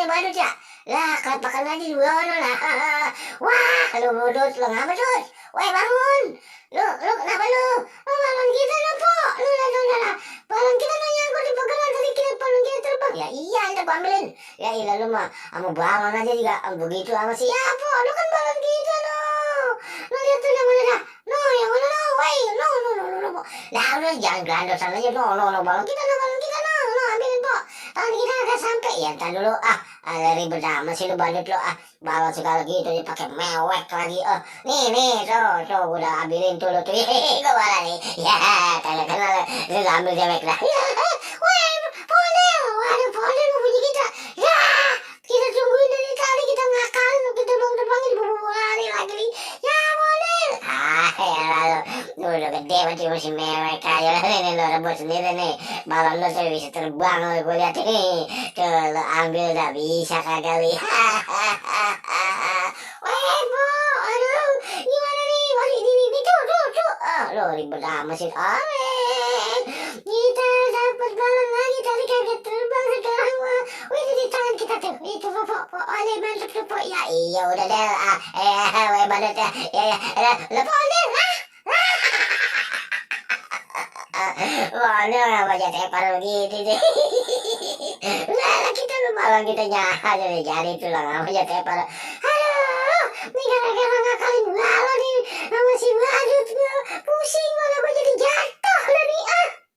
badut ya? Lah, kelapakan aja di bawah lah. Wah, lu budut, lu ngapa Dut? Woi bangun. Lu kenapa lu? Balon kita lu, Po. Lah. Balon kita lu nyangkut di pegangan tadi kita balon kita terbang. Ya iya, ntar gua ambilin. Ya iya lu mah sama balon aja juga begitu sama si ya, Po. Lu kan balon kita lu. Lu lihat tuh yang mana dah? No, yang mana no? Woi, no. Lah udah jangan gelandosan aja. No, balon kita no, ambilin, Po. Tangan kita agak sampai ya, entar dulu ada ribet amat sih lu badut lu balon segala gitu dipakai mewek lagi nih tuh udah ambilin tuh lu tuh gua malah nih ya kenal lu ambil cewek lah ya woi Polel waduh Polel mau bunyi kita ya kita tungguin dari tadi kita ngakalin kita terbangin bubuk lari lagi nih ya Polel ya lu udah gede masih mewek aja nih lu rebut sendiri nih balon lu tuh bisa terbang lu gue lihat nih tuh lu ambil dah bisa kagak lihat weh Bu aduh gimana nih wali ini tuh lu ribet amat sih kita dapat balon lagi tadi kagak terbang sekarang mah wih di tangan kita tuh itu Po ada mantep tuh Po ya iya udah deh weh badut ya lu Po waduh ngapa jadi paruh gitu deh lah kita lu malah kita aja nih jadi itu lah ngapa jadi paruh aduh ini gara-gara ngakalin balon nih sama si badut pusing malah gue jadi jatuh